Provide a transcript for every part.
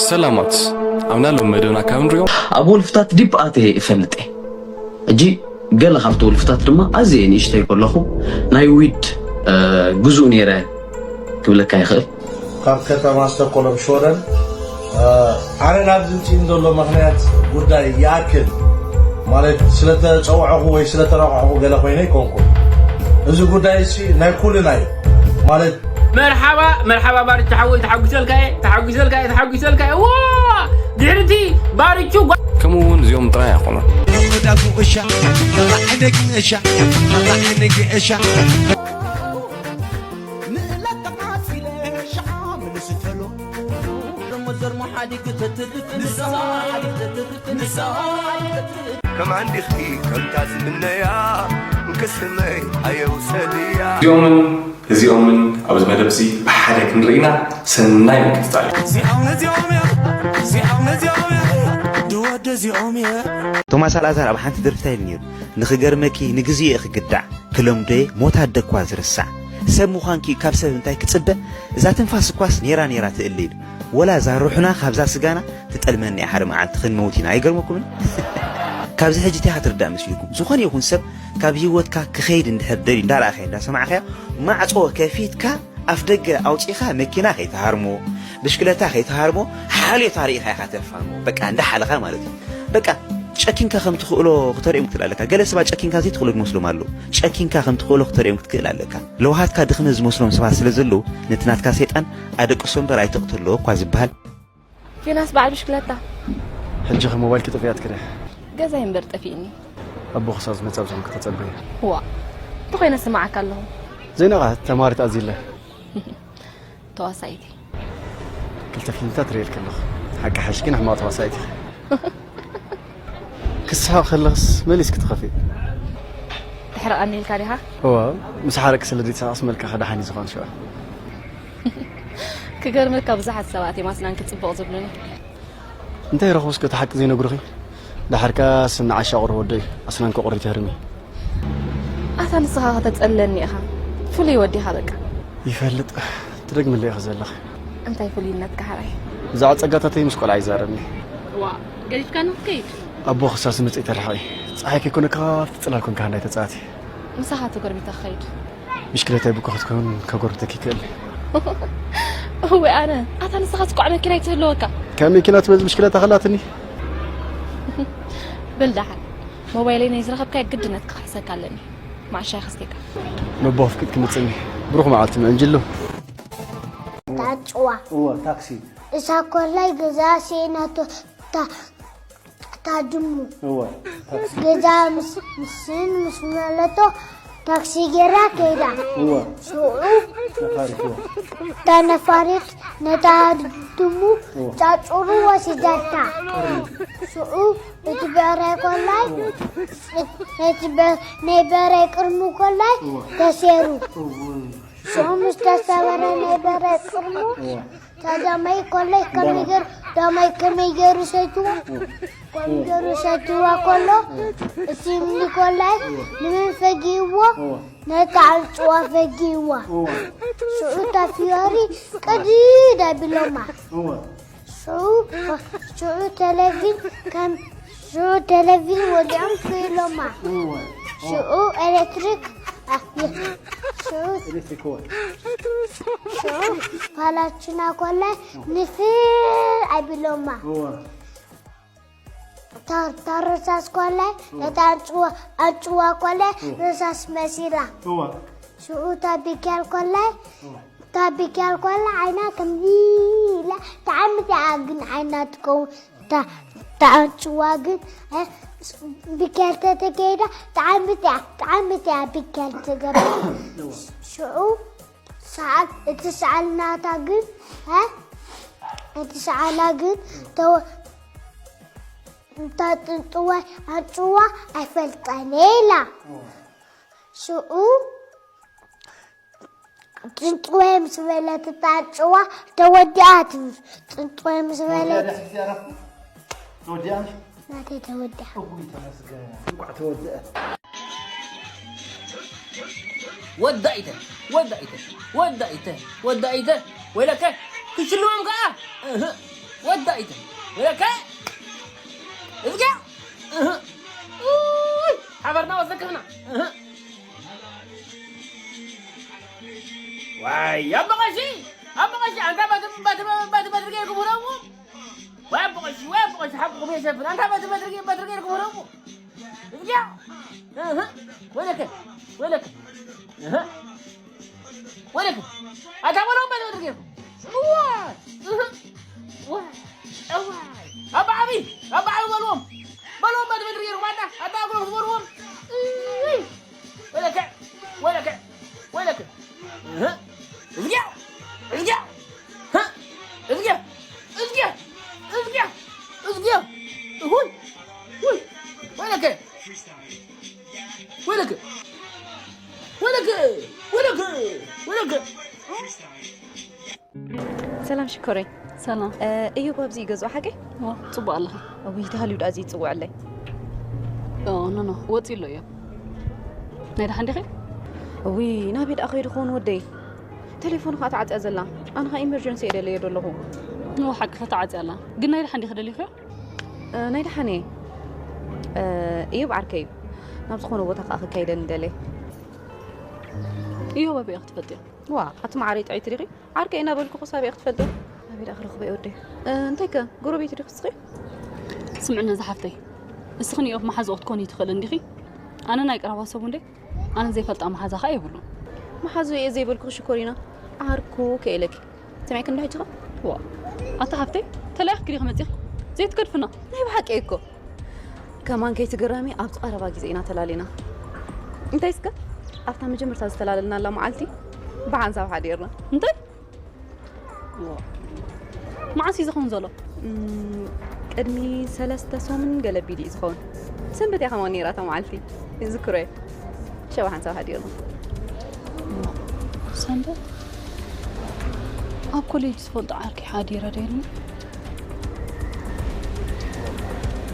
ሰላማት፣ ኣብና ሎም መደብና ካብ ንሪኦ። ኣብ ወልፍታት ዲብ ኣትየ እፈልጥ እየ። ሕጂ ገለ ካብቲ ወልፍታት ድማ ኣዝየ ንእሽተይ ከለኹ ናይ ዊድ ግዙእ ነይረ ክብለካ ይኽእል። ካብ ከተማ ስቶኮሎም ሽወደን። ኣነ ናብ ዝምፅእን ዘሎ ምኽንያት ጉዳይ ይኣክል ማለት ስለተፀውዐኹ ወይ ስለተረቋዕኹ ገለ ኮይነ ኣይኮንኩ። እዚ ጉዳይ እዚ ናይ ኩልና እዩ ማለት መርሓባ መርሓባ ባርች ሓወይ ተሓጒሰልካ እየ ተሓጒሰልካ እየ ተሓጒሰልካ እየ ዋ ድሕርቲ ባርቹ ጓ- ከምኡ እውን እዚኦም ጥራይ ኣይኮኑን። ከም ዓንዲኺ ከምታ ዝምነያ እንክስመይ ኣየውሰድያ እዚኦምን እዚኦምን ኣብዚ መደብ እዚ ብሓደ ክንርኢና ሰናይ ምቅፅፃል እዩ። ቶማስ ኣልኣዛር ኣብ ሓንቲ ደርፊ እንታይ ኢሉ ነይሩ? ንኽገርመኪ ንግዜኡ እየ ክግዳዕ ክለምዶ እየ ሞት ኣደ እኳ ዝርሳዕ ሰብ ምዃንኪ ካብ ሰብ እንታይ ክጽበ እዛ ትንፋስ እኳስ ኔራ ኔራ ትእለ ኢሉ ወላ እዛ ሩሕና ካብዛ ስጋና ትጠልመና እያ ሓደ መዓልቲ ክንመውት ኢና ኣይገርመኩምን? ካብዚ ሕጂ እንታይ ክትርዳእ መስልኩም ዝኾነ ይኹን ሰብ ካብ ህይወትካ ክኸይድ እንድሕር ደልዩ እንዳረኣኻዮ እንዳሰማዕካዮ ማዕጾ ከፊትካ ኣፍ ደገ ኣውጺኻ መኪና ከይትሃርሞ ብሽክለታ ከይትሃርሞ ሓልዮት ኣርኢኻ ኢኻ ተፋርሞ በቃ እንዳሓለኻ ማለት እዩ በቃ ጨኪንካ ከም ትኽእሎ ክተርእዮም ክትክእል ኣለካ ገለ ሰባት ጨኪንካ ዘይትኽእሎ ዝመስሎም ኣለዉ ጨኪንካ ከም ትኽእሎ ክተርእዮም ክትክእል ኣለካ ለውሃትካ ድኽመት ዝመስሎም ሰባት ስለ ዘለዉ ነቲ ናትካ ሰይጣን ኣደቅሶ እምበር ኣይተቕትሎ እኳ ዝበሃል ዮናስ በዓል ብሽክለታ ሕጂ ኸ ሞባይልኪ ጠፊኣትኪ ድያ? ገዛይ እምበር ጠፊእኒ። ኣቦኺ ክሳብ ዝመጽእ ኣብዚኹም ከተጸበዪ። ዋእ እንተኾይነ ስምዓካ ኣለኹ። ዘይነቓ ተማሃሪት ኣዚለ። ተዋሳኢት እየ። ክልተ ፊልምታት ርእየልኪ ኣለኹ። ሓቂ ሓይሽ ግን ሕማቕ ተዋሳኢት ኢኺ። ክስሕቕ ከለኽስ መሊስኪ ትኸፍኢ። ተሕርቐኒ ኢልካ ዲኻ? እወ፣ ምስ ሓረቅኪ ስለ ዘይተሳቐስ መልክዕኺ ደሓን እዩ ዝኾን ሽዑ። ክገርመካ ብዙሓት ሰባት እዮም ኣስናንኪ ጽቡቕ ዝብሉኒ። እንታይ ረኽቡ እስከ እቲ ሓቂ ዘይነግሩኺ? ደሓር ከኣ ስኒ ዓሻ ቁሩብ ወደይ ኣስናንኪ ቁሪ ትህርሚ። ኣታ ንስኻ ከተጸልለኒ ኢኻ። ፍሉይ ወዲ ኢኻ በቃ። ይፈልጥ። ትደግምለይ ኢኺ ዘለኺ። እንታይ ፍሉይነትካ ሓራይ? ብዛዕባ ጸጋታተይ ምስ ቆልዓ ይዛረብኒ። ዋእ ገዲፍካኒ ክትከይድ? ኣቦ ክሳብ ዝመጽእ ተርሓቒ። ጸሓይ ከይኮነካ ኣብቲ ጽላል ኮንካ ሃንዳይ ተጻወቲ። ምሳኻ ተጎርቢተ ክኸይድ። ብሽክለታይ ብኮ ክትከውን ከጎርብተኪ ይክእል። እወ ኣነ ኣታ ንስኻ ስኳዕ መኪና ኣይትህልወካ። ካብ መኪና ትበልጽ ብሽክለታ ከላትኒ። በል ደሓን ሞባይለይ ናይ ዝረኸብካዮ ግድነት ክኽሕሰካ ኣለኒ። ማዕሻ ይኸስቴካ። መቦ ኣፍቂድ ክምጽኒ። ብሩኽ መዓልቲ ምዕንጅሉ። ታጭዋ እወ ታክሲ እሳ ኮላይ ገዛ ሲእናቶ ታ ታድሙ እወ ታክሲ ገዛ ምስ ምስን ምስ መለቶ ታክሲ ጌራ ከይዳ እወ ሽዑ ነፋሪት እወ እታ ነፋሪት ነታ ድሙ ጫጩሩ ወሲዳታ ሽዑ እቲ ብዕራይ ኮላይ ነቲ በ- ናይ በራይ ቅርሙ ኮላይ ተሴሩ ሽዑ ምስ ተሰበረ ናይ በራይ ቅርሙ ታዳማይ ኮላይ ከመይ ገይሩ ዳማይ ከመይ ገይሩ ሰትዋ ከመይ ገይሩ ሰትዋ ኮሎ እቲ እምኒ ኮላይ ንመን ፈጊእዎ ነታ ኣንጭዋ ፈጊእዋ ሽዑ እታ ፍዮሪ ቅድድ ኣቢሎማ ሽዑ ሽዑ ቴሌቪን ከም ሽዑ ቴሌቪን ወዲዖም ክኢሎማ ሽዑ ኤሌክትሪክ ኣየ ሽዑ ኤሌክትሪክ እወ ሽዑ ፓላችና ኮላይ ንፍር ኣቢሎማ እወ ታር ታር ረሳስ ኮላይ ነታ ኣንጭዋ ኣንጭዋ ኮላይ ረሳስ መሲላ እወ ሽዑ ታቢክያል ኮላይ ታቢክያል ኮላ ዓይና ከምዚ ኢላ ተዓምቲ ግን ዓይና ትከውን ተዓንጭዋ ግን ቢክያል ተተካይዳ ተዓምቲ ተዓምቲ ቢክያል ትገብር ሽዑ ሰዓል እቲ ሰዓል ናታ ግን እ እቲ ሰዓላ ግን ተወ እንታ ጥንጥዋይ ኣንጭዋ ኣይፈልጠን ኢላ ሽዑ ጥንጥወይ ምስ በለት እታ ኣንጭዋ ተወዲኣ ትብል ጥንጥወይ ምስ በለት ተወዲኣ ናተይ ተወዲኣ እጉይ ተመስገን እንኳዕ ተወደአ ወዳኢተ ወዳኢተ ወዳኢተ ወዳኢተ ወይለከ ክሽልሞም ከዓ እህ ወዳኢተ ወለከ እዝጋ እህ። ኡይ፣ ሓበርና ወሰክፍና እህ። ዋይ ኣቦ ቀሺ፣ ኣቦ ቀሺ፣ ኣንታ ባትሪ ባትሪ ባትሪ ባትሪ ገይርኩም ህረሙ። ወይ ኣቦ ቀሺ፣ ወይ ኣቦ ቀሺ፣ ሓቁኹም የሸፍን። ኣንታ ባትሪ ባትሪ ባትሪ ገይርኩም ህረሙ። እዝጋ እህ። ወለከ ወለከ እህ። ወለከ ኣታ በሎም በል ወለከ። ዋ እህ። ዋ እዋ። ኣባ ዓቢ ኣባ ዓቢ በልዎም። በልዎም በል ወለከ። ኣታ ኣግሮም ዝበልዎም። እይ። ወለከ ወለከ ወለከ እህ። እዝጋ እዝጋ እህ። እዝጋ እዝጋ እዝጋ እዝጋ። ሁይ ሁይ። ወለከ ወለከ ወለከ ወለከ ወለከ። ሰላም ሽኮረይ። ሰላም። እ፣ እዮብ ኣብዚ እዩ ገዝኡ ሓቀይ? ዋ፣ ጽቡቕ ኣለኻ። እውይ፣ ተሃልዩ ደኣ እዚ ይጽውዐለይ። ኦ፣ ኖ፣ ኖ፣ ወጺኡ ኣሎ እዮብ። ናይ ደሓን ዲኺ? እውይ፣ ናበይ ደኣ ከይዱ ክኸውን ወደይ? ቴሌፎኑ ከኣ ተዓጽያ ዘላ። ኣነ ከኣ ኢመርጀንሲ እየ ደለዮ ዘለኹ። ኖ፣ ሓቅኺ ተዓጽያ ኣላ። ግን ናይ ደሓን ዲኺ ደሊኽዮ? እ፣ ናይ ደሓን እየ። እ፣ እዮብ ዓርከይ እዩ። ናብ ዝኾነ ቦታ ከኣ ክካይደኒ ደልየ። እዮብ ኣበይ ኢኺ ትፈልጥዮ? ዋ፣ ኣቲ መዓረይ ጥዕይቲ ዲኺ? ዓርከይ እናበልኩ ክሳብ እየ ክትፈልጦ። ኣበይ ደኣ ክረኽቦ እየ ወደይ? እ፣ እንታይ ከ? ጎረቤቱ ዲኺ እስኺ? ስምዕኒ እዛ ሓፍተይ፣ እስኺ ንእዮብ መሓዝኡ ክትኮኒ ትኽእሊ እንዲኺ? ኣነ ናይ ቀረባ ሰቡ እንዴ? ኣነ ዘይፈልጣ መሓዛ ኸኣ የብሉን። መሓዝኡ እየ ዘይበልኩ ሽኮሪና፣ ዓርኩ ከ ኢለኪ። ሰሚዕኪ እንዶ ሕጂ ኸ? ዋ፣ ኣታ ሓፍተይ፣ ተላኢኽኪ ዲኺ መጺኺ? ዘይትገድፍና። ናይ ብሓቂ እኮ። ከማን ከይትግራሚ ኣብቲ ቀረባ ግዜ ኢና ተላሊና። እንታይ እስከ? ኣብታ መጀመርታ ዝተላለልናላ መዓልቲ ብሓንሳብ ሓዲርና። እንታይ? ዋ፣ መዓስ እዩ ዝኸውን ዘሎ? እም፣ ቅድሚ ሰለስተ ሰሙን ገለ ቢሉ እዩ ዝኸውን። ሰንበት እያ ከማን ነይራ እታ መዓልቲ። ይዝክሮ እየ። ሸባ ሓንሳብ ሓዲርና። ሰንበት? ኣብ ኮሌጅ ዝፈልጦ ዓርከይ ሓዲረ ዶ የለን?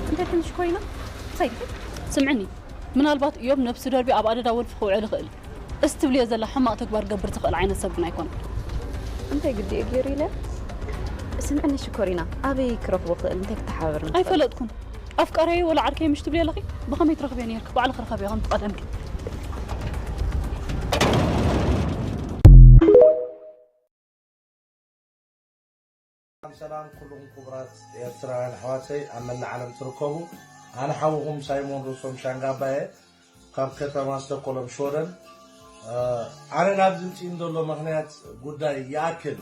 እንታይ ትንሽ ኮይና? እንታይ? ስምዕኒ፣ ምናልባት እዮብ ነብሱ ደርቢ ኣብ ኣደዳ ወልፊ ክውዕል ይኽእል። እስ ትብልዮ ዘላ ሕማቕ ተግባር ገብር ዝኽእል ዓይነት ሰብ ግን ኣይኮነን። እንታይ ግዲ እየ ገይሩ ኢለ? ስምዕኒ ሽኮሪና፣ ኣበይ ክረኽቦ ክእል? እንታይ ክተሓባበር ንኽእል? ኣይፈለጥኩን። ኣፍቃሪየይ ወላ ዓርከይ ምሽ ትብልዮ ኣለኺ? ብኸመይ ትረኽብዮ ነይርኪ? ባዕልኺ ርኸብዮ ከምቲ ቀደምኪ። ሰላም ሰላም ኩልኹም ክቡራት ኤርትራውያን ኣሕዋተይ ኣብ መላእ ዓለም ትርከቡ። ኣነ ሓውኹም ሳይሞን ሩሶም ሻንጋባ እየ ካብ ከተማ ስቶኮሎም ሽወደን። እ፣ ኣነ ናብዚ ምፅእን ዘሎ ምኽንያት ጉዳይ ይኣክል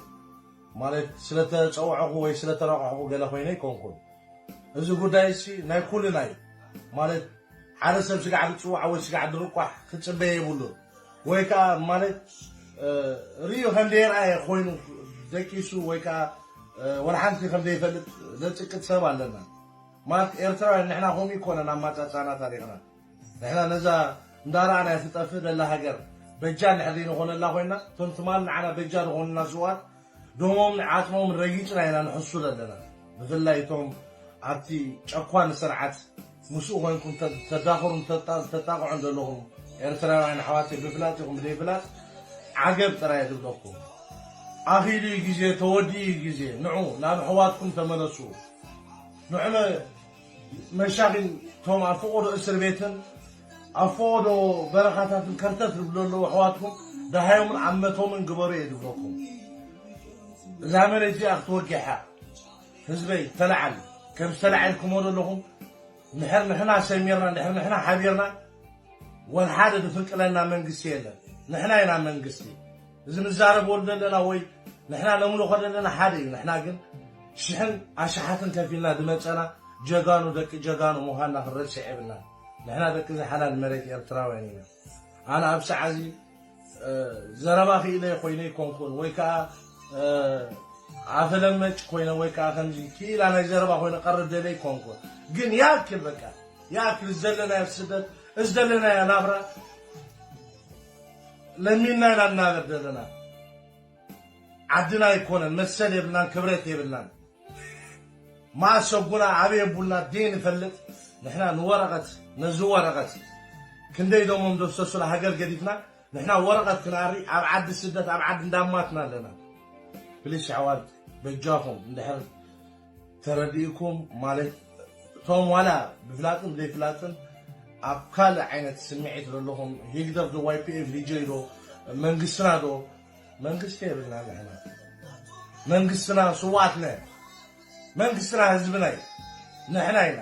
ማለት ስለተፀውዐኹ ወይ ስለተረቋሕኹ ገለ ኮይነ ኣይኮንኩን። እዚ ጉዳይ እዚ ናይ ኩልና እዩ። ማለት ሓደ ሰብ ስጋዕ ክፅዋዕ ወይ ስጋዕ ድርቋሕ ክፅበየ የብሉን። ወይ ከዓ ማለት እ፣ ርእዩ ከም ዘይረኣየ ኮይኑ ደቂሱ ወይ ከዓ እ፣ ወላ ሓንቲ ከም ዘይፈልጥ ዘፅቅጥ ሰብ ኣለና። ማለት ኤርትራውያን ንሕና ከምኡ ይኮነን ኣማፃፃና ታሪኽና። ንሕና ነዛ እንዳረኣና ትጠፍእ ዘላ ሃገር በጃ እንድሕር ዘይንኾነላ ኮይና እቶም ትማል ንዓና በጃ ዝኾኑና ስውኣት ደሞምን ዓጽሞምን ረጊጽና ኢና ንሕሱ ዘለና። ብፍላይ እቶም ኣብቲ ጨኳኒ ስርዓት ምስኡ ኮይንኩም ተ-፣ ተዳኽሩን ተጣ-፣ ተጣቕዑን ዘለኹም ኤርትራውያን ኣሕዋተይ ብፍላጥ ይኹን ብዘይፍላጥ ዓገብ ጥራይ እየ ዝብለኩም። ኣኺሉ እዩ ግዜ፣ ተወዲኡ እዩ ግዜ። ንዑ ናብ ኣሕዋትኩም ተመለሱ። ንዑ መሻኺን እቶም ኣብ ፈቐዶ እስር ቤትን ኣብ ፈቐዶ በረኻታትን ከርተት ዝብሉ ዘለዉ ኣሕዋትኩም ደሃዮምን ዓመቶምን ግበሩ እየ ዝብለኩም። እዛ መሬት እዚኣ ክትወግሕ እያ። ህዝበይ ተለዓል። ከም ዝተለዓልኩሞ ዘለኹም ንሕር ንሕና ሰሚርና፣ ንሕር ንሕና ሓቢርና፣ ወላ ሓደ ዝፍንቅለና መንግስቲ የለን። ንሕና ኢና መንግስቲ። እዚ ንዛረበሉ ዘለና ወይ ንሕና ነምልኾ ዘለና ሓደ እዩ። ንሕና ግን ሽሕን ኣሽሓትን ከፊልና ዝመፀና ጀጋኑ፣ ደቂ ጀጋኑ ምዃንና ክንረስዕ የብልና። ንሕና ደቂ እዚ ሓላል መሬት ኤርትራውያን ኢና። ኣነ ኣብ ሰዓዚ እ፣ ዘረባ ክኢለ ኮይነ ኣይኮንኩን፣ ወይ ከዓ፣ እ፣ ኣፈለመጭ ኮይነ፣ ወይ ከዓ ከምዚ ክኢላ ናይ ዘረባ ኮይነ ቀርብ ደለ ኣይኮንኩን። ግን ያክል በቃ፣ ያክል ዘለናዮ ስደት፣ እዚ ዘለናዮ ናብራ ለሚንና ኢና እናበር ዘለና። ዓድና ኣይኮነን፣ መሰል የብልናን፣ ክብረት የብልናን። መኣስ ሰጉና ኣበይ የቡልና ደይ ንፈልጥ። ንሕና ንወረቐት፣ ነዚ ወረቐት ክንደይ ደሞም ዘፍሰሱላ ሃገር ገዲፍና፣ ንሕና ወረቐት ክንኣሪ ኣብ ዓዲ ስደት፣ ኣብ ዓዲ እንዳማትና ኣለና። ፕሊስ ኣሕዋት፣ በጃኹም እንድሕር ተረዲእኩም ማለት እቶም ዋላ ብፍላጥን ዘይፍላጥን ኣብ ካልእ ዓይነት ስምዒት ዘለኹም ህግደፍ ዶ ዋይ ፒ ኤፍ ዲ ጀይ ዶ መንግስትና ዶ መንግስቲ የብልና ንሕና መንግስትና ስዋትነ መንግስትና ህዝብና እዩ ንሕና ኢና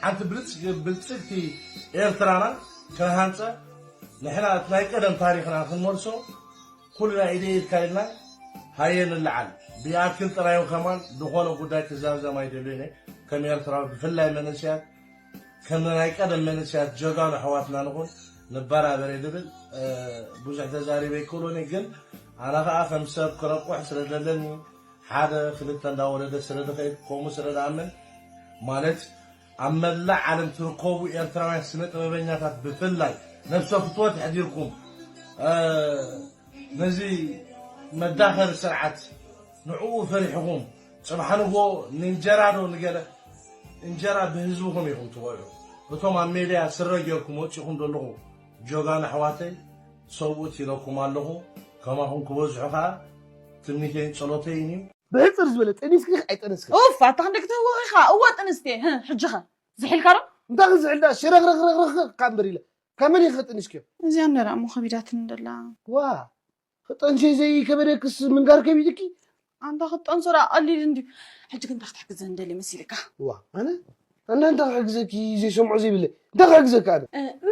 ሓንቲ ብልጽ- ብልጽግቲ ኤርትራና ክንሃንጸ ንሕና እቲ ናይ ቀደም ታሪኽና ክንመልሶ ኩልና ኢደ ኢድካ ኢልና ሃየ ንለዓል ብኣክል ጥራዩ ከማን ዝኾነ ጉዳይ ክዛዘም ኣይደልዮን እየ ከም ኤርትራዊ ብፍላይ መንእሰያት ከም ናይ ቀደም መንእሰያት ጀጋኑ ኣሕዋትና ንኹን ንበራበር እየ ዝብል ብዙሕ ተዛሪበ ኣይክእሎን እየ ግን ኣነ ኸዓ ከም ሰብ ክረቁሕ ስለ ዘለኒ ሓደ ክልተ እንዳወረደ ስለ ዝኸይድ ከምኡ ስለ ዝኣምን ማለት ኣብ መላእ ዓለም ትርከቡ ኤርትራውያን ስነ ጥበበኛታት ብፍላይ ነብሰ ፍትወት ኣሕዲርኩም ነዚ መዳኸሪ ስርዓት ንዕኡ ፈሪሕኹም ጽባሕ ንግሆ ንእንጀራ ዶ ንገለ እንጀራ ብህዝብኹም ኢኹም ትበልዑ እቶም ኣብ ሜድያ ስረ ጌርኩም ወጺኹም ዘለኹ ጆጋን ኣሕዋተይ ሰብኡት ኢለኩም ኣለኹ ከማኹም ክበዝሑ ከዓ ትምኒተይን ጸሎተይን እዩ ብሕፅር ዝበለ ጠኒስኪ ዲኺ ኣይጠነስክን? ኡፍ ኣታ ክንደይ ክትህውኽ ኢኻ እወ ጥንስቲ እየ ህህ ሕጂ ኸ ዝሒልካ ዶ? እንታይ ክዝሕል ደኣ ሽረኽረኽረኽረኽ እካ እምበር ኢለ ካብ መን ኢኺ ጠኒስክዮ? እዚኣ እንደ ደኣ እሞ ከቢዳትኒ ደላ። ዋእ ክጠንሲ ዘይከበደክስ ምንጋር ከቢድኪ? ኣንታ ክትጠንሶ ደኣ ቀሊል እንድዩ ሕጂ ግን እንታይ ክትሕግዘኒ ደልየ መሲልካ? ዋእ ኣነ ኣነ እንታይ ክሕግዘኪ ዘይሰምዖ ዘይብለይ እንታይ ክሕግዘኪ ኣነ?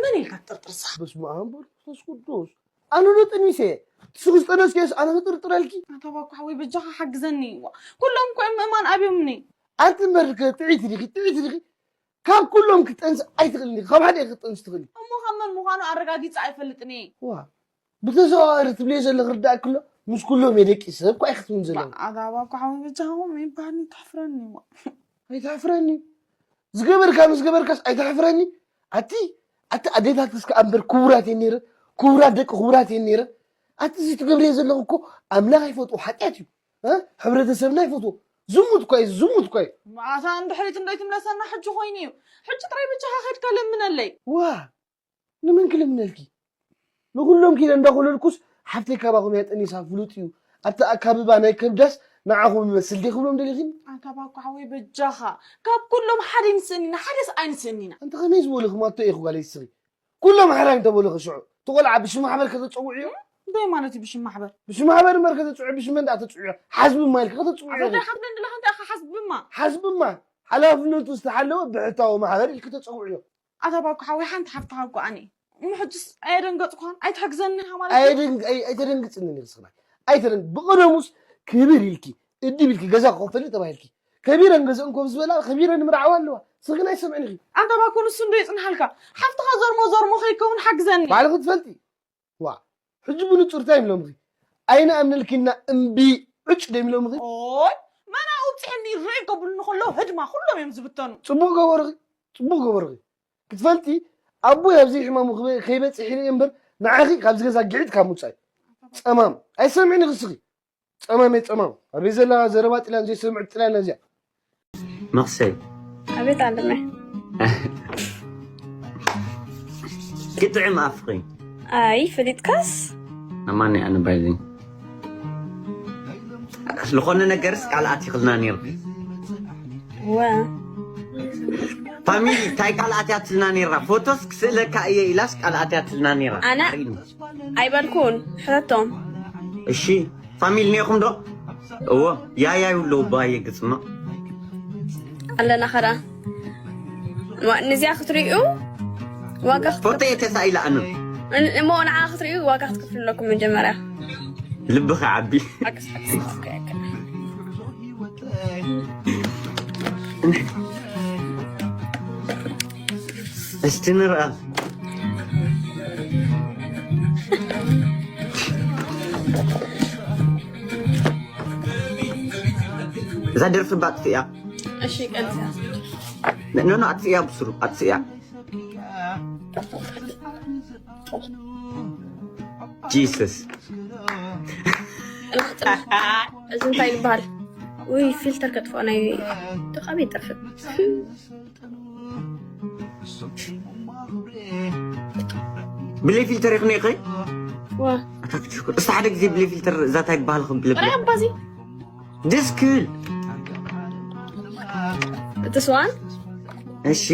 መን ኢልካ ትጥርጥርሳ? በስመኣብ ወወልድ ወመንፈስ ቅዱስ ኣነ ዶ ጠኒሰ እየ ንስኺ ዝጠነስክዮስ ኣነ ክጥርጥረልኪ ኣታ ባኮ ሓወይ በጃኻ ሓግዘኒ ዋእ ኩሎም እኮ እዮም ምእማን ኣብዮምኒ ኣንቲ እምበር ከ ጥዕይቲ ዲኺ ጥዕይቲ ዲኺ ካብ ኩሎም ክትጠንሲ ኣይትኽእልን ዲኺ ካብ ሓደ ኢኺ ክትጠንሲ ትኽእሊ እሞ ካብ መን ምዃኑ ኣረጋጊፀ ኣይፈልጥን እየ ዋእ ብተዘዋዋሪ ትብልዮ ዘለኺ ክርድኣኪ ኣሎ ምስ ኩሎም እየ ደቂሰ እኳ ኢኺ ትብሊ ዘለኺ ኣታ ባኮ ሓወይ በጃኻ ከምኡ ይበሃል ተሕፍረኒ ዋእ ኣይተሕፍረኒ ዝገበርካ ምስ ገበርካስ ኣይተሕፍረኒ ኣቲ ኣቲ ኣዴታትስ ከኣ እምበር ክቡራት እየን ነይረን ክቡራት ደቂ ክቡራት እየን ነይረን ኣቲ እዚ ትገብርዮ ዘለኺ እኮ ኣምላኽ ኣይፈትዎ ሓጢኣት እዩ እ ሕብረተሰብና ኣይፈትዎ ዝሙት እኳ እዩ ዝሙት እኳ እዩ ኣታ ንድሕሪት እንዶ ኣይትምለሰና ሕጂ ኮይኑ እዩ ሕጂ ጥራይ ብቻኻ ከድካ ለምነለይ ዋ ንመን ክልምነልኪ ንኹሎም ኪደ እንዳኾለልኩስ ሓፍተይ ካባኹም እያ ጠኒሳ ፍሉጥ እዩ ኣብቲ ኣካብባ ናይ ከብዳስ ንዓኹም እመስል ድየ ክብሎም ደሊኺኒ ኣታ ባኮ ሓወይ በጃኻ ካብ ኩሎም ሓደ ኣይንስእን ኢና ሓደስ ኣይንስእን ኢና ኣንቲ ከመይ ዝበሉ ክማቶ ኢኺ ጓለይ እስኺ ኩሎም ሓራይ እንተበሉኺ ሽዑ እቲ ቆልዓ ብሽም ማሕበር ከተፀውዕዮ እንታይ ማለት እዩ ብሽም ማሕበር ብሽም ማሕበር እምበር ከተፅውዕዮ ብሽም መን ደኣ ተፅውዕዮ ሓዝብማ ኢልኪ ከተፅውዕዮ ኣታ ኢኺ ሓዝበን ደለኻ እንታይ ኢኻ ሓዝብማ ሓዝብማ ሓላፍነቱ ዝተሓለወ ብሕታዊ ማሕበር ኢልኪ ተፀውዕዮ ኣታ ባኮ ሓወይ ሓንቲ ሓፍትኻ እኮ ኣነ እሞ ሕጅስ ኣየደንገፅኳን ኣይትሕግዘኒ ኢኻ ማለት እዩ ኣየደንግ- ኣይ- ኣይተደንግፅኒ ንስኽና ኣይተደንግ ብቐደሙስ ክብር ኢልኪ እድብ ኢልኪ ገዛ ክኸፍተልኒ ተባሂልኪ ከቢረን ገዝአን ኮፍ ዝበላ ከቢረን ምርዓዋ ኣለዋ ስኽን ኣይሰምዕን ኢኺ ኣንታ ባኮ ንሱ እንዶ ይፅንሓልካ ሓፍትኻ ዘርሞ ዘርሞ ከይከውን ሓግዘኒ ባዕልኺ ትፈልጢ ዋ ሕጂ ብንጹር እንታይ ይብሎምኺ ኣይንኣምነልኪና እምቢ ዕጭ ዶ ይብሎምኺ ኦይ መን ኣብኡ ኣብጺሐኒ ርእ ከብሉኒ ከለዉ ህድማ ኩሎም እዮም ዝብተኑ ጽቡቕ ገበርኺ ጽቡቕ ገበርኺ ክትፈልጢ ኣቦይ ኣብ ዘይሕማሙ ክበ- ከይበጽሕ ኢለ እየ እምበር ንዓኺ ካብዚ ገዛ ግዕጥ ካብ ምውጻእ ጸማም ኣይሰምዕን ኢኺ እስኺ ጸማም እየ ጸማም ኣበይ ዘላ ዘረባ ጥልያን ዘይሰምዕ ጥልያን እዚኣ መኽሰይ ኣቤት ኣለመ ክጥዕም ኣፍኺ ኣይ ፈሊጥካስ ኣማኒ ኣነ ባይዘኝ ዝኾነ ነገርስ ቃል ኣቲኽልና ነይርኪ ወ ፋሚሊ እንታይ ቃል ኣትያትልና ነይራ ፎቶስ ክስእለካ እየ ኢላስ ቃል ኣትያትልና ነይራ ኣነ ኣይበልኩን ሕተቶም እሺ ፋሚሊ ኔኹም ዶ እዎ ያያዩ ኣለዉ ባየ ግፅማ ኣለና ኸዳ ንዚኣ ክትርእዩ ዋጋ ፎቶ እየ ተሳኢላ ኣነ እሞ ንዓ ክትርእዩ ዋጋ ክትክፍሉ ኣለኩም መጀመርያ ልብኻ ዓቢ እስቲ ንርኣ እዛ ደርፊ ባ ኣጥፍእያ እሺ ቀንሳ ኖ ኖ ኣጥፍእያ ብስሩ ኣጥፍእያ ጂሰስ እዚ እንታይ ይበሃል ውይ ፊልተር ከጥፍኦ ናይ ጥቃሚ ይጠፍእ ብለይ ፊልተር ይኽን ይኸይ ዋ ኣታ ክትሽኩር እስቲ ሓደ ግዜ ብለይ ፊልተር እዛ እንታይ ይበሃል ክብል ብለይ ጥራይ ኣባዚ ደስ ክብል This one? እሺ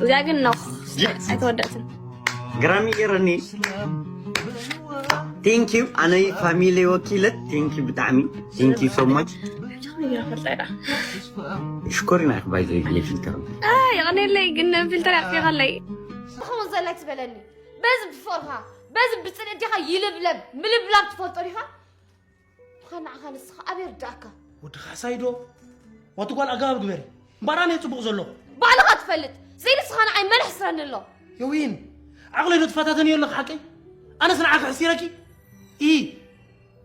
እዚኣ ግን ኖ ኣይተወደእትን። ግራሚ ኤረኒ thank you ኣነይ ፋሚሊ ወኪለት thank you ብጣዕሚ thank you so much ፈልጣ ኢዳ ሽኮሪና ክባይ ዘይብለ ፊልተር የቐኔለይ ግን ፊልተር ያጥፊኻለይ። ትኸውን ዘላ ትበለኒ በዚ ብፍቕርኻ በዚ ብፅልእት ዲኻ ይልብለብ ምልብላብ ትፈልጦ ዲኻ? ብኻ ንዓኻ ንስኻ ኣበይ ርዳእካ? ወዲ ካሕሳይ ዶ ዋቲ ጓል ኣገባብ ግበሪ እምበኣር ኣነ እዩ ፅቡቕ ዘሎ። ባዕልኻ ትፈልጥ ዘይንስኻ ንዓይ መን ሕስረኒ ኣሎ? የዊን ዓቕለይ ዶ ትፈታተንዮ ኣለኻ ሓቀይ? ኣነስ ንዓኺ ሕሲረኪ ኢ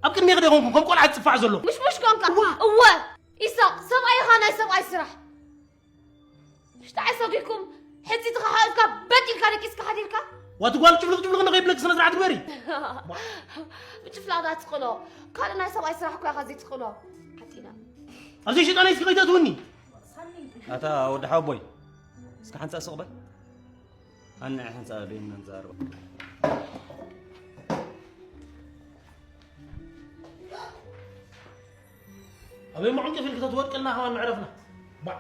ኣብ ቅድሜ ክደ ኮንኩም ከም ቆልዓ ትፅፋዕ ዘሎ። ምሽሙሽ ኮንካ እወ ኢሳቕ ሰብኣይ ኢኻ ናይ ሰብኣይ ስራሕ ምሽጣ ዓሰጊኩም ሕጂ ተኸሓልካ በጥ ኢልካ ደቂስካ ሓዲርካ ዋቲ ጓል ጭፍልቕ ጭፍልቕ እንዶ ከይብለኪ ስነ ስርዓት ግበሪ። ብጭፍላቕ ዳ ትቕኖ ካልእ ናይ ሰብኣይ ስራሕ እኮ ኢኻ ዘይትቕኖ ሓቲና ኣብዚ ሽጣን እስኪ ከይተትውኒ ኣታ ወዲ ሓቦይ እስኪ ሓንሳእ ስቕ በል ኣነ ሓንሳእ ደይና ንዛረብ ኣበይ መዑንቂ ፊልክቶ ትወድቅልና ከማን መዕረፍና ባዕ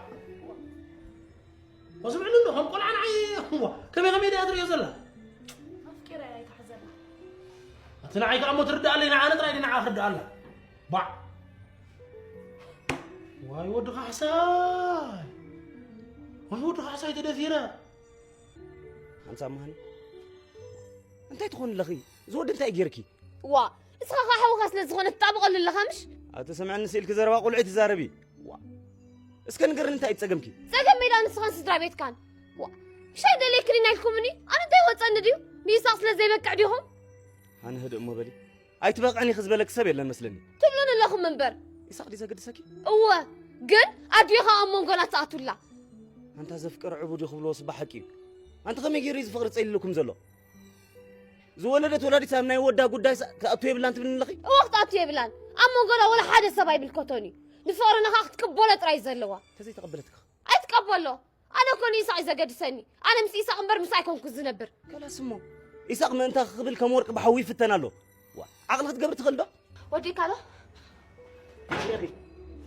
ወስምዕኒ እንዶ ከም ቆልዓ ንዓይ እዋ ከመይ ከመይ ደያ ትሪኦ ዘላ ኣፍቂረ ኣይትሓዘላ እቲ ንዓይ ከዓ እሞ ትርዳእ ኣለይ ንዓነ ጥራይ ንዓ ክርዳእ ኣላ ባዕ ዋይ ወዲ ካሕሳይ ዋይ ወዲ ካሕሳይ ተደፊረ ሓንሳብ መሃኒ እንታይ ትኾን ኣለኺ ዝወዲ እንታይ ጌርኪ ዋ እስኻ ኸዓ ሓውኻ ስለ ዝኾነ ትጣብቐሉ ኣለኻ ምሽ ኣተሰምዐኒ ስኢልኪ ዘረባ ቁልዒ ትዛረቢ ዋ እስከ ንገርኒ እንታይ እዩ ጸገምኪ ጸገም ሜዳ ንስኻን ስድራ ቤትካን ዋ ምሻይ ደልየክኒ ናይልኩምኒ ኣነ እንታይ ወፀኒ ድዩ ንይሳቕ ስለ ዘይበቅዕ ዲኹም ኣነ ህድእ እሞ በሊ ኣይትበቕዕን ኢኺ ዝበለኪ ሰብ የለን መስለኒ ትብሉን ኣለኹም እምበር ኢሳቕ ድዩ ዘገድሰኪ እወ ግን ኣዲኻ ኣብ መንጎና ትኣቱላ ኣንታ ዘፍቅር ዕቡድ እዩ ክብልዎ ስባ ሓቂ እዩ ኣንቲ ከመይ ገይሩ እዩ ዝፍቕሪ ጸሊልኩም ዘሎ ዝወለደት ወላዲት ኣብ ናይ ወዳ ጉዳይ ክኣቱ የብላን ትብልኒ ኣለኺ እወ ክትኣቱ የብላን ኣብ መንጎና ወላ ሓደ ሰብ ኣይምልከቶን እዩ ንፍቕርና ከዓ ክትቅበሎ ጥራይ ዘለዋ ተዘይተቐበለትካ ኣይትቀበሎ ኣነ እኮ ንኢሳቕ እዩ ዘገድሰኒ ኣነ ምስ ኢሳቕ እምበር ምስ ኣይኮንኩ ዝነብር ከላስ እሞ ኢሳቕ ምእንታ ክብል ከም ወርቂ ብሓዊ ይፍተን ኣሎ ዓቕሊ ክትገብር ትኽእል ዶ ወዲእካ ዶ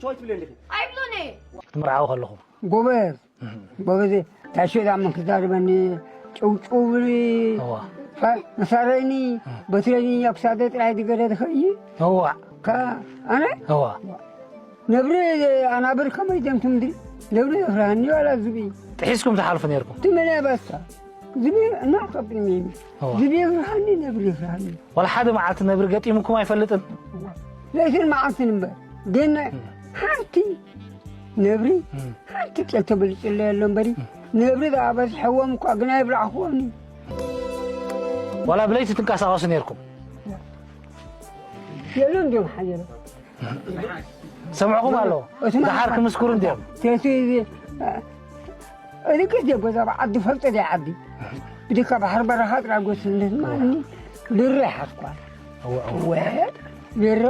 ሸዋይ ትብልዮ እንዲኺ ኣይብሎን እየ ክትምርዓው ከለኹም ጎበዝ ጎበዝ ታሽዳ ምን ክዛርበኒ ጭውጭውብሊ እዋ መሳረይኒ በትረኒ ኣብ ክሳደ ጥራይ ዝገደ ዝኸይ እዋ ኣነ እዋ ነብሪ ኣናብር ከመይ ደምትምዲ ነብሪ የፍርሃኒ ዋላ ዝብኢ ጥሒስኩም ትሓልፉ ነርኩም ትመነ በሳ ዝብኢ እናጠብኒ ዝብኢ የፍርሃኒ ነብሪ የፍርሃኒ ዋላ ሓደ መዓልቲ ነብሪ ገጢሙኩም ኣይፈልጥን ለይትን መዓልትን እምበር ግን ሓንቲ ነብሪ ሓንቲ ጤል ተበሊጹለ ኣሎ እምበሪ ነብሪ ዝኣበዝሐዎም እኳ ግን ኣይብላዕኽዎን እዩ ዋላ ብለይቲ ትንቀሳቐሱ ነርኩም የሉ እንዲዮም ሓየሎ ሰምዕኹም ኣለዎ ደሓር ክምስክሩ እንዲዮም ተቲ እዚ እዚ ግዜ ጎዛ ዓዲ ፈልጦ ደ ዓዲ ብድካ ባሕር በረኻ ጥራይ ጎስነት ማኒ ድሮ ይሓስኳል ወ ድሮ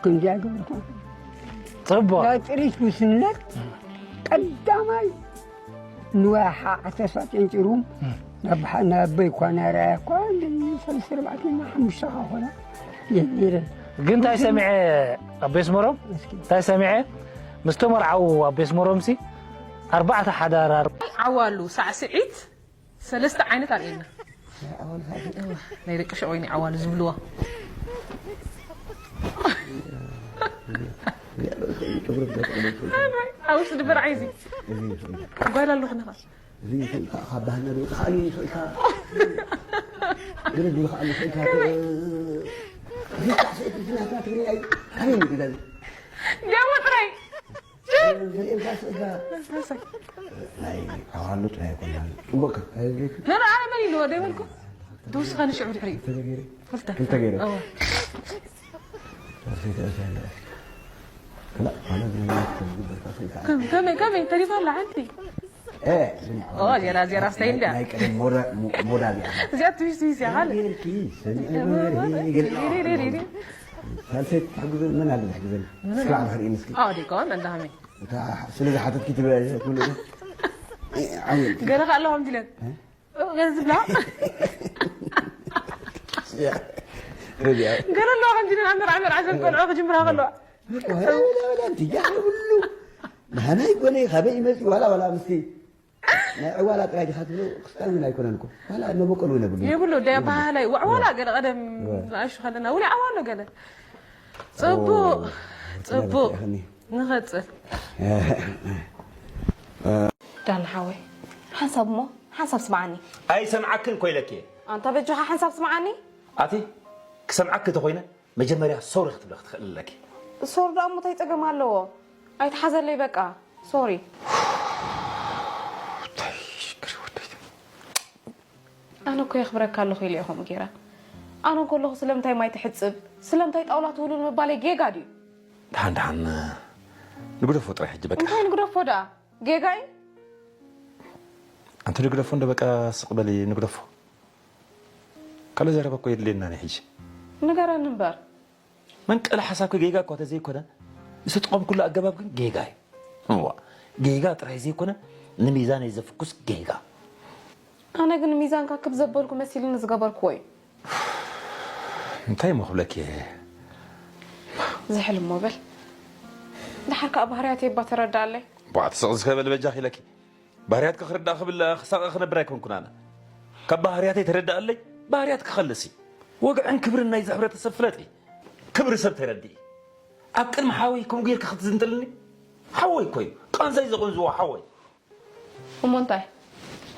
ክንዲያ ገበርኳ ጽቡቕ ናይ ጥሪት ጉስነት ቀዳማይ ንዋይ ሓ ዓሰርተ ጨንጭሩ ናብ ኣቦይ እኳ ናይ ራያ እኳ ሰለስተ ኣርባዕተ ሓሙሽተ ካ ኮና የኒረ ግን እንታይ ሰሚዐ ኣቤስ መሮም እንታይ ሰሚዐ ምስ ተመርዓው ኣቤስ መሮምሲ ኣርባዕተ ሓዳር ዓዋሉ ሳዕስዒት ሰለስተ ዓይነት ኣርእየና ናይ ደቂ ሸወይኒ ዓዋሉ ዝብልዋ ኣብ ውሽጢ ድበር ዓይዚ ጓል ኣለኹ ንኻ እዚ ይኽእልካ ካብ ባህልና ዶ ይኽኣል ይኽእልካ ግርድ ይኽኣል ይኽእልካ ሪካ ሰኢት ዝናትና ትግርኛ እዩ ኣበይ እዩ ገዛ ገሞ ጥራይ ዘርእልካ ስእልካ ናይ ዓዋሉ ጥራይ ኣይኮናን ፅቡቅ ንረኣ መን ኢልዎ ደይበልኩ ተወስኻ ንሽዑ ድሕሪ ክልተ ገይረ ከመይ ከመይ ተሪፋ ኣላ ሓንቲ ዜራ ዜራ ስተይ እንዳ ናይ ቀደም ሞዳ ቢያ እዚኣ ትዊስ ትዊስ እያ ካልእ ሳልሰይ ትሕግዘ መን ኣለ ዝሕግዘኒ እስኪ ላዕሊ ክርኢ እስኪ ዲኮን እንዳሃመይ ስለዚ ሓተትኪ ትብለ ዓወል ገለ ከ ኣለዋ ከምዚ ኢለን ገለ ዝብላ ገለ ኣለዋ ከምዚ ኢለን ኣመርዓ መርዓ ዘንቆልዖ ክጅምራ ከለዋ ወላ ወላ እንት ያለ ሁሉ ናናይ ጎነ ካበይ ይመጽእ ዋላ ዋላ ምስቲ ናይ ዕዋላ ጥራይ ዲኻ ትብሎ ክስታን እውን ኣይኮነን እኮ ዋላ መበቆል እውን የብሉ የብሉ ደባሃላይ ዋዕዋላ ገለ ቀደም ንኣሹ ከለና ውሊ ዓዋሎ ገለ ጽቡቅ ጽቡቅ ንኸጽል ዳን ሓወይ ሓንሳብ እሞ ሓንሳብ ስምዓኒ ኣይሰምዓክን ኮይለኪ ኣንታ በጃኻ ሓንሳብ ስምዓኒ ኣቲ ክሰምዓኪ ተኾይነ መጀመርያ ሶሪ ክትብለ ክትኽእል ኣለኪ ሶሪ ዶ ኣሞ ታይ ፀገም ኣለዎ ኣይትሓዘለይ በቃ ሶሪ ኣነ እኮ የኽብረካ ኣለኹ ኢለ ኢኹም ጌራ ኣነ እንከለኹ ስለምንታይ ማይ ትሕፅብ ስለምንታይ ጣውላ ትውልል ምባለይ ጌጋ ድዩ ድሓን ድሓን ንግደፎ ጥራይ ሕጂ በቃ እንታይ ንግደፎ ደኣ ጌጋ እዩ ኣንቲ ንግደፎ እንዶ በቃ ስቕ በሊ ንግደፎ ካልእ ዘረባ እኮ የድልየናን ሕጂ ንገረኒ እምበር መንቀሊ ሓሳብኪ ጌጋ እኳ ተዘይኮነ ዝተጠቐምኩሉ ኣገባብ ግን ጌጋ እዩ እዋ ጌጋ ጥራይ ዘይኮነ ንሚዛነይ ዘፍኩስ ጌጋ ኣነ ግን ሚዛንካ ክብ ዘበልኩ መሲልኒ ዝገበርክዎ እዩ እንታይ እሞ ክብለኪ እየ ዝሕል እሞ በል ድሓር ከዓ ባህርያተይ እባ ተረድኣለይ ቧዕ ትስቕ ዝኸበል በጃኺ ኢለኪ ባህርያትኪ ክርዳእ ክብል ክሳቐ ክነብር ኣይኮንኩን ኣነ ካብ ባህርያተይ ተረድኣለይ ባህርያትኪ ከልሲ ወግዕን ክብርን ናይዚ ሕብረተሰብ ፍለጢ ክብሪ ሰብ ተረድኢ ኣብ ቅድሚ ሓወይ ከምኡ ጌርኪ ክትዝንጥልኒ ሓወይ እኮ እዩ ቃንዛይ ዘቆንዝዎ ሓወይ እሞ እንታይ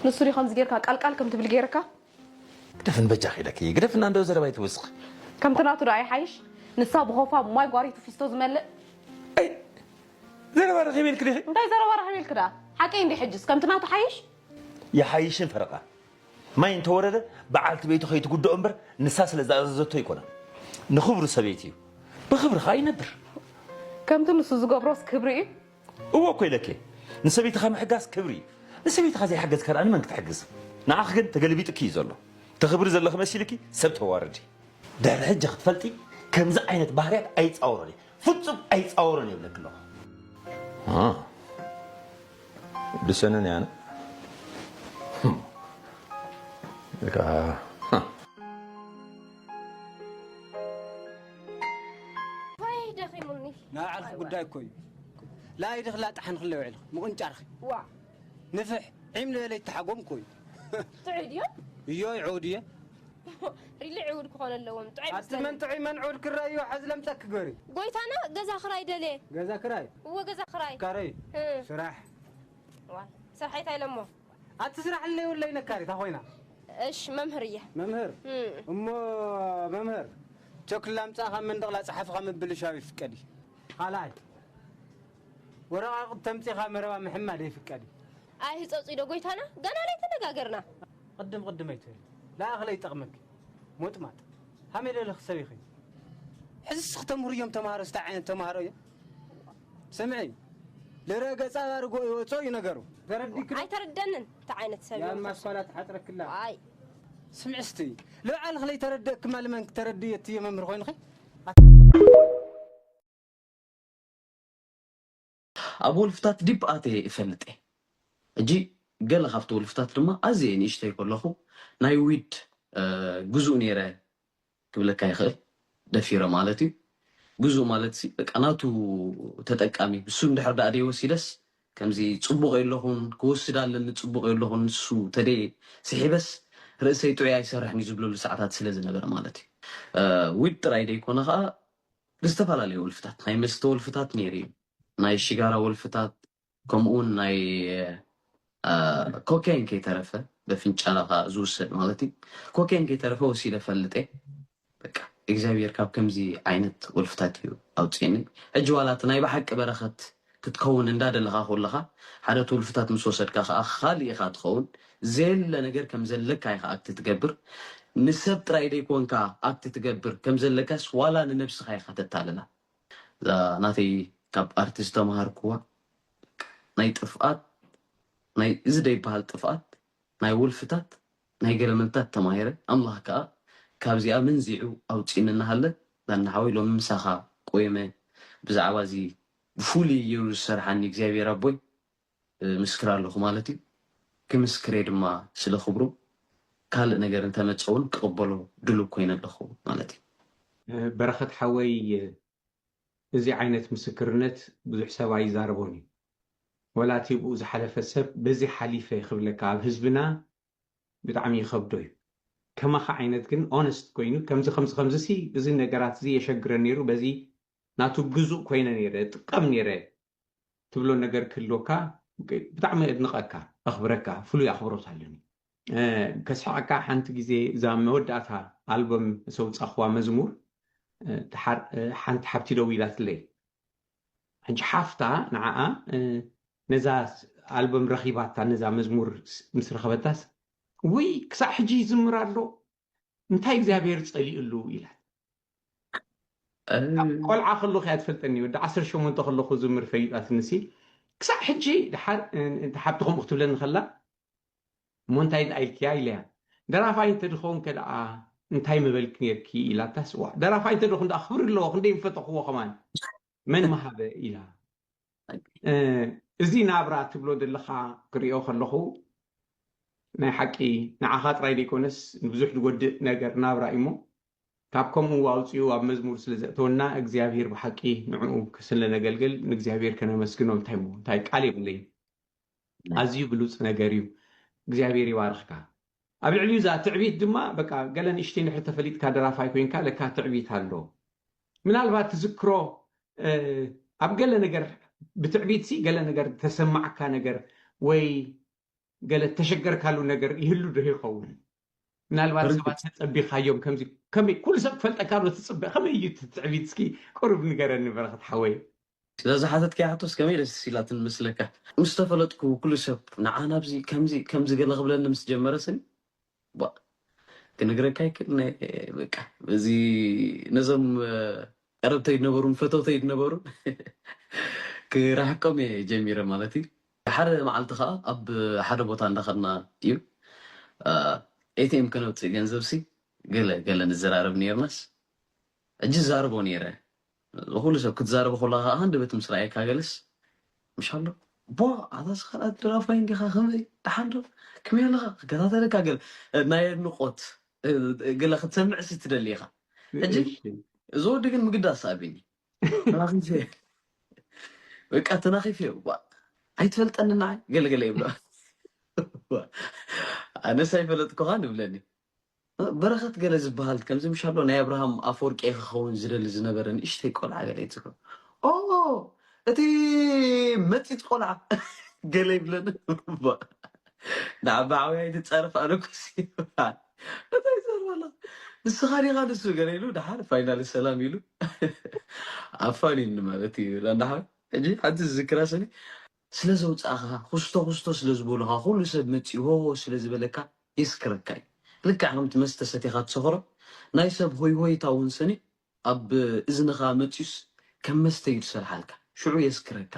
ንሱ ድዩ ከምዚ ጌርካ ቃልቃል ከም ትብል ጌርካ ግደፍን በጃኺ ኢለኪ ግደፍና እንደው ዘረባ ይትወስኺ ከምቲ ናቱ ዶ ኣይሓይሽ ንሳ ብኾፋ ማይ ጓሪቱ ፊስቶ ዝመልእ ዘረባ ረኺበ ኢልኪ ዲኺ እንታይ ዘረባ ረኺበ ኢልኪ ዳ ሓቀይ እንዲ ሕጅስ ከምቲ ናቱ ሓይሽ ይሓይሽን ፈረቓ ማይ እንተወረደ በዓልቲ ቤቱ ከይትጉድኦ እምበር ንሳ ስለ ዝኣዘዘቶ ኣይኮነን ንኽብሩ ሰበይቲ እዩ ብኽብሪ ኸዓ ይነብር ከምቲ ንሱ ዝገብሮስ ክብሪ እዩ እዎ እኮ ኢለኪ ንሰበይትኻ ምሕጋዝ ክብሪ እዩ ንሰበይትኻ ዘይሓገዝካ ደኣ ንመን ክትሕግዝ ንዓኺ ግን ተገልቢጥኪ እዩ ዘሎ ተኽብሪ ዘለኺ መሲልኪ ሰብ ተዋርዲ ድሕሪ ሕጂ ክትፈልጢ ከምዚ ዓይነት ባህርያት ኣይፃወሮን እየ ፍፁም ኣይፃወሮን እየ ይብለኪ ኣለኹ ድሰነን ያነ ናይ ዓርኪ ጉዳይ እኮ እዩ። ላይድኺ ላጥሓንክለ ውዒልኺ ምቕንጫርኺ። ዋእ። ንፍሕ ዒም ልበለ ይተሓጎም እኮ እዩ። ጥዑይ ድዩ? እዮ ይዕው ድየ? ሪሊ ዕውድ ክኾነ ኣለዎም። ጥዑይ ኣቲ መን ጥዑይ መን ዕውድ ክረኣዮ ሓዚ ለምፀኪ ግበሪ። ጎይታና ገዛ ክራይ ደልየ። ገዛ ክራይ? እወ ገዛ ክራይ። ካረይ? እ። ስራሕ። ዋይ ስራሕ እንታይ ኢለሞ? ኣቲ ስራሕ ለይብለይ ነካሪት ኣኾይና። እሽ መምህር እየ። መምህር እም። እሞ መምህር ቸክላ ምጻኻ መንደቕላ ጸሓፍኻ ምብልሻው ይፍቀድ እዩ። ካልኣይ ወረቓቕት ተምጺኻ መረባ ምሕማድ ይፍቀድ እዩ። ኣይ ህጸጹ ኢዶ ጎይታና ገና ለይተነጋገርና። ቅድም ቅድም ኣይትበል። ለኣኽለ ይጠቕመኪ። ሞጥማጥ ሃመይ ለለኽ ሰብ ኢኺ። ሕዝስ ክተምህሩ እዮም ተማሃሮ ስታይ ዓይነት ተማሃሮ እዮም። ስምዒ ልረ ገጻ ኣርጎ ይወጾ እዩ ነገሩ። ተረዲክ ዶ? ኣይተረደንን እንታይ ዓይነት ሰብ ያ እዮም? ማስኳላ ትሓጥረክላ። ኣይ ስምዒ እስቲ ልብዓል ክለይ ተረደእክ ማልመን ክተረድእ የትየ መምህር ኮይንኺ። ኣብ ወልፍታት ዲብ ኣትየ እፈልጥ እየ። ሕጂ ገለ ካብቲ ወልፍታት ድማ ኣዝየ ንእሽተይ ከለኹ ናይ ዊድ ግዙእ ነይረ ክብለካ ይኽእል፣ ደፊረ ማለት እዩ። ግዙእ ማለት ሲ በቃ ናቱ ተጠቃሚ እሱ እንድሕር ደኣ ደይወሲደስ ከምዚ ጽቡቕ የለኹን ክወስድ ኣለኒ ጽቡቕ የለኹን ንሱ ተደየ ስሒበስ ርእሰይ ጥዑይ ኣይሰርሕን እዩ ዝብለሉ ሰዓታት ስለ ዝነበረ ማለት እዩ። ዊድ ጥራይ ደይኮነ ኸኣ ዝተፈላለዩ ወልፍታት፣ ናይ መስተ ወልፍታት ነይሩ እዩ፣ ናይ ሽጋራ ወልፍታት፣ ከምኡ እውን ናይ ኮኬን ከይተረፈ፣ በፍንጫና ከዓ ዝውሰድ ማለት እዩ፣ ኮኬን ከይተረፈ ወሲደ ፈልጥ እየ። በቃ እግዚኣብሔር ካብ ከምዚ ዓይነት ወልፍታት እዩ ኣውፅእኒ። ሕጂ ዋላ እቲ ናይ ብሓቂ በረኸት ክትከውን እንዳደለኻ ከለኻ ሓደ እቲ ውልፍታት ምስ ወሰድካ ከዓ ካልእ ኢኻ ትኸውን። ዘየለ ነገር ከም ዘለካ ኢኻ ኣክት ትገብር። ንሰብ ጥራይ ደይኮንካ ኣክት ትገብር ከም ዘለካስ ዋላ ንነብስኻ ኢኻ ተታልላ። እዛ ናተይ ካብ ኣርት ዝተምሃርክዋ ናይ ጥፍኣት ናይ እዚ ደይበሃል ጥፍኣት ናይ ውልፍታት ናይ ገለመልታት ተማሂረ ኣምላኽ ከኣ ካብዚኣ መንዚዑ ኣውጺእኒ እናሃለ ዳና ሓወይ ሎሚ ምሳኻ ቆይመ ብዛዕባ እዚ ብፍሉይ ገይሩ ዝሰርሓኒ እግዚኣብሔር ኣቦይ ምስክር ኣለኹ ማለት እዩ። ክምስክር እየ ድማ ስለ ክብሩ ካልእ ነገር እንተመጸ እውን ክቕበሎ ድሉው ኮይነ ኣለኹ ማለት እዩ። በረኸት ሓወይ እዚ ዓይነት ምስክርነት ብዙሕ ሰብ ኣይዛረቦን እዩ። ወላ እቲ ብኡ ዝሓለፈ ሰብ በዚ ሓሊፈ ክብለካ ኣብ ህዝብና ብጣዕሚ ይኸብዶ እዩ። ከማኻ ዓይነት ግን ኦነስት ኮይኑ ከምዚ ከምዚ ከምዚ ሲ እዚ ነገራት እዚ የሸግረን ነይሩ፣ በዚ ናቱ ግዙእ ኮይነ ነይረ፣ ጥቀም ነይረ ትብሎ ነገር ክህልወካ ብጣዕሚ እድንቐካ፣ ኣኽብረካ፣ ፍሉይ ኣኽብሮት ኣለኒ። ከስሕቐካ ሓንቲ ግዜ እዛ መወዳእታ ኣልበም ዘውፃእኽዋ መዝሙር ሓንቲ ሓብቲ ደዊላትለይ። ሕጂ ሓፍታ ንዓኣ ነዛ ኣልበም ረኺባታ ነዛ መዝሙር ምስ ረኸበታስ ውይ ክሳዕ ሕጂ ይዝምር ኣሎ እንታይ እግዚኣብሔር ጸሊእሉ ኢላት። ቆልዓ ከለኹ እያ ትፈልጠኒ ወዲ ዓሰርተ ሸሞንተ ከለኹ ዝምር ፈሊጣትኒ ሲ ክሳዕ ሕጂ ድሓር ሓብቲ ከምኡ ክትብለኒ ከላ እሞ እንታይ ደኣ ኢልክያ ኢለያ ደራፋይ እንተድኸውን ከ ደኣ እንታይ ምበልክ ነርኪ ኢላታስ ዋ ደራፋይ እንተደኹን ደኣ ክብሪ ኣለዎ ክንደይ ምፈተኽዎ ከማን መን መሃበ ኢላ እዚ ናብራ ትብሎ ዘለኻ ክሪኦ ከለኹ ናይ ሓቂ ንዓኻ ጥራይ ዘይኮነስ ንብዙሕ ዝጎድእ ነገር ናብራ እዩሞ ካብ ከምኡ ኣውፅኡ ኣብ መዝሙር ስለ ዘእተወና እግዚኣብሔር ብሓቂ ንዕኡ ስለ ነገልግል ንእግዚኣብሔር ከነመስግኖ እንታይ ሞ እንታይ ቃል የብለይ ኣዝዩ ብሉፅ ነገር እዩ እግዚኣብሔር ይባርኽካ ኣብ ልዕሊኡ እዛ ትዕቢት ድማ በቃ ገለ ንእሽተይ ንድሕር ተፈሊጥካ ደራፋይ ኮይንካ ለካ ትዕቢት ኣሎ ምናልባት ትዝክሮ ኣብ ገለ ነገር ብትዕቢት ሲ ገለ ነገር ተሰማዕካ ነገር ወይ ገለ ተሸገርካሉ ነገር ይህሉ ዶ ይኸውን ምናልባት ሰባት ተጸቢኻዮም ከምዚ ከመይ ኩሉ ሰብ ክፈልጠካ ዶ ትጽበ ከመይ እዩ ትዕቢት እስኪ ቁሩብ ንገረኒ በረኸት ሓወይ ስለ ዝሓተትካያ ሕቶስ ከመይ ደስ ኢላትን መስለካ ምስ ተፈለጥኩ ኩሉ ሰብ ንዓ ናብዚ ከምዚ ከምዚ ገለ ክብለኒ ምስ ጀመረ ስኒ ክነግረካ ይክእል በቃ እዚ ነዞም ቀረብተይ ዝነበሩ ፈተውተይ ዝነበሩ ክራሕቆም እየ ጀሚረ ማለት እዩ ሓደ መዓልቲ ከዓ ኣብ ሓደ ቦታ እንዳኸድና እዩ ኤቲኤም ከነውፅእ ገንዘብ ሲ ገለ ገለ ንዘራረብ ነርናስ ሕጂ ዛርቦ ነይረ ኩሉ ሰብ ክትዛረበ ከለካ ከዓ ሃንደበት ምስ ረኣየካ ገለስ ምሽ ኣሎ ቦ ኣታ ስኻ ደራፋይ እንዲኻ ከመይ ደሓን ዶ ከመይ ኣለኻ ክከታተለካ ገለ ናይ ኣድንቆት ገለ ክትሰምዕ ሲ ትደሊ ኢኻ ሕጂ እዚ ወዲ ግን ምግዳስ ኣቢኒ ተናኺፈ በቃ ተናኺፈ ኣይትፈልጠኒ ንዓይ ገለገለ ይብሎ ኣነስ ኣይፈለጥኩኻ ንብለኒ በረኸት ገለ ዝበሃል ከምዚ ምሻሎ ናይ ኣብርሃም ኣፈወርቂ ክኸውን ዝደሊ ዝነበረ ንእሽተይ ቆልዓ ገለ ይትግሮ ኦ እቲ መፂት ቆልዓ ገለ ይብለኒ ንዓባ ዓብያ ይትፃረፍ ኣነኩሲ እንታይ ዘርባላ ንስኻ ዲኻ ንሱ ገለ ኢሉ ድሓር ፋይናል ሰላም ኢሉ ኣፋኒኒ ማለት እዩ ዳሓር ሕጂ ሓንቲ ዝዝክራ ስኒ ስለ ዘውፃእኻ ኩስቶ ኩስቶ ስለ ዝበሉኻ ኩሉ ሰብ መፂኡ ሆ ስለ ዝበለካ የስክረካ እዩ። ልክዕ ከምቲ መስተ ሰቲኻ ትሰኽሮ ናይ ሰብ ሆይ ሆይታ እውን ስኒ ኣብ እዝንኻ መፂኡስ ከም መስተ እዩ ዝሰርሓልካ። ሽዑ የስክረካ።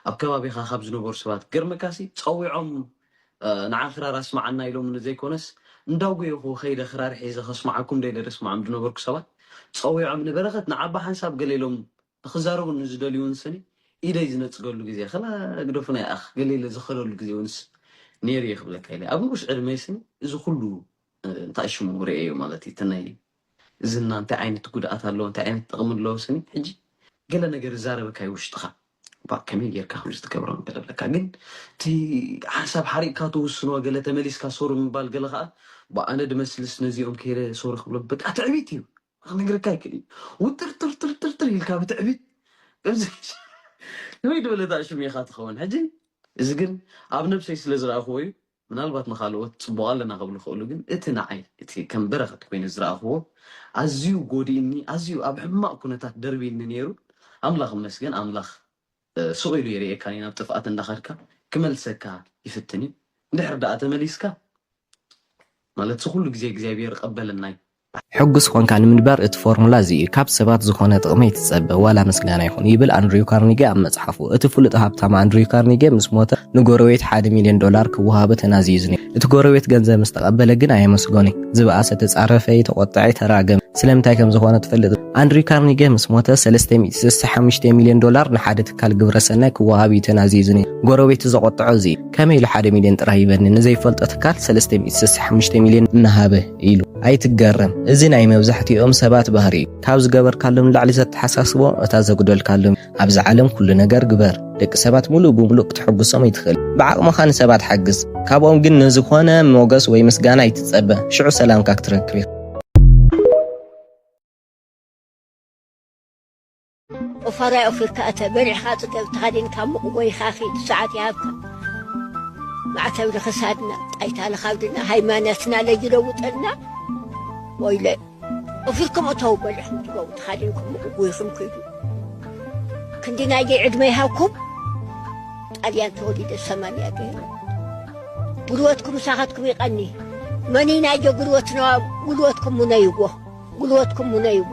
ኣብ ከባቢኻ ካብ ዝነበሩ ሰባት ገርመካሲ ፀዊዖም ንዓ ክራር ኣስማዓና ኢሎም ዘይኮነስ እንዳጎየኹ ከይደ ክራር ሒዘ ከስማዓኩም ደይለ ደስማዖም ዝነበርኩ ሰባት ፀዊዖም ንበረኸት ንዓባ ሓንሳብ ገለ ኢሎም ንኽዛረቡ ንዝደልዩ እውን ስኒ ኢደይ ዝነፅገሉ ግዜ ከላ ግደፉና ይኣኽ ገለ ኢለ ዝኸደሉ ግዜ እውንስ ነይሩ እየ ክብለካ ኢለ ኣብ ንኡስ ዕድመይ ስኒ እዚ ኩሉ እንታይ ሽሙ ርእየዮ ማለት እዩ ናይ ዝና እንታይ ዓይነት ጉድኣት ኣለዎ እንታይ ዓይነት ጥቕሚ ኣለዎ ስኒ ሕጂ ገለ ነገር ዛረበካ ውሽጥኻ ባ ከመይ ጌርካ ከም ዝትገብሮ ገለብለካ ግን እቲ ሓንሳብ ሓሪቕካ ትውስኖ ገለ ተመሊስካ ሶሩ ምባል ገለ ከዓ ብኣነ ድመስልስ ነዚኦም ከይረ ሶሩ ክብሎ በቃ ትዕቢት እዩ ክነግረካ ይክእል እዩ ውጥር ጥርጥር ጥርጥር ኢልካ ብትዕቢት ወይ ድበለ ዳእሽም ኢኻ ትኸውን ሕጂ እዚ ግን ኣብ ነብሰይ ስለ ዝረኣኽዎ እዩ ምናልባት ንካልኦት ፅቡቅ ኣለና ክብሉ ክእሉ ግን እቲ ንዓይ እቲ ከም በረኸት ኮይኑ ዝረኣኽዎ ኣዝዩ ጎዲእኒ ኣዝዩ ኣብ ሕማቅ ኩነታት ደርቢኒ ነይሩ ኣምላኽ መስገን ኣምላኽ ስቕ ኢሉ የርእየካ ናብ ጥፍኣት እንዳኸድካ ክመልሰካ ይፍትን እዩ እንድሕር ደኣ ተመሊስካ ማለት ኩሉ ግዜ እግዚኣብሔር ቀበለናይ ሕጉስ ኾንካ ንምንባር እቲ ፎርሙላ እዚ እዩ። ካብ ሰባት ዝኾነ ጥቕሚ ኣይትጸበ፣ ዋላ ምስጋና ይኹን፣ ይብል ኣንድሪው ካርኒጌ ኣብ መጽሓፉ። እቲ ፍሉጥ ሃብታም ኣንድሪው ካርኒጌ ምስ ሞተ ንጎረቤት ሓደ ሚልዮን ዶላር ክወሃቦ ተናዝዩ ነይሩ። እቲ ጎረቤት ገንዘብ ምስ ተቐበለ ግን ኣየመስገኖን። ዝበኣሰ ተጻረፈ፣ ተቖጥዐ፣ ተራገመ። ስለምንታይ ከም ዝኾነ ትፈልጥ? ኣንድሪው ካርኒጌ ምስ ሞተ ሰለስተ ሚእቲ ስሳ ሓሙሽተ ሚልዮን ዶላር ንሓደ ትካል ግብረ ሰናይ ክወሃብ እዩ ተናዝዩ ነይሩ። ጎረቤቱ ዘቖጥዖ እዚ እዩ። ከመይ ኢሉ ሓደ ሚልዮን ጥራይ ይበኒ ንዘይፈልጦ ትካል ሰለስተ ሚእቲ ስሳ ሓሙሽተ ሚልዮን እናሃበ ኢሉ ኣይትገረም እዚ ናይ መብዛሕትኦም ሰባት ባህሪ እዩ። ካብ ዝገበርካሎም ንላዕሊ ዘተሓሳስቦ እታ ዘጉደልካሎም። ኣብዚ ዓለም ኩሉ ነገር ግበር። ደቂ ሰባት ሙሉእ ብሙሉእ ክትሕጉሶም ኣይትኽእል። ብዓቕምኻ ንሰባት ሓግዝ። ካብኦም ግን ንዝኾነ ሞገስ ወይ ምስጋና ኣይትጸበ። ሽዑ ሰላምካ ክትረክብ ኢኻ። ኦፋራይ ኦፊርካ እተ በሊዕኻ ጽገብ ተኸዲንካ ሙቕ ጎይኻ ኺድ ሰዓት ይሃብካ። ማዕተብ ንኽሳድና ጣይታ ንኻብድና ሃይማኖትና ለይለውጠልና። ወይለ ኦፊርኩም እተው በሊዕኹም ትገቡ ተኸዲንኩም ሙቕ ጎይኹም ኪዱ። ክንዲ ናይገይ ዕድመ ይሃብኩም። ጣልያን ተወሊደ ሰማንያ ገይረ ጉልበትኩም ምሳኻትኩም ይቐኒ። መኒ ናይገ ጉልበትና ጉልበትኩም ሙነይዎ ጉልበትኩም ሙነይዎ።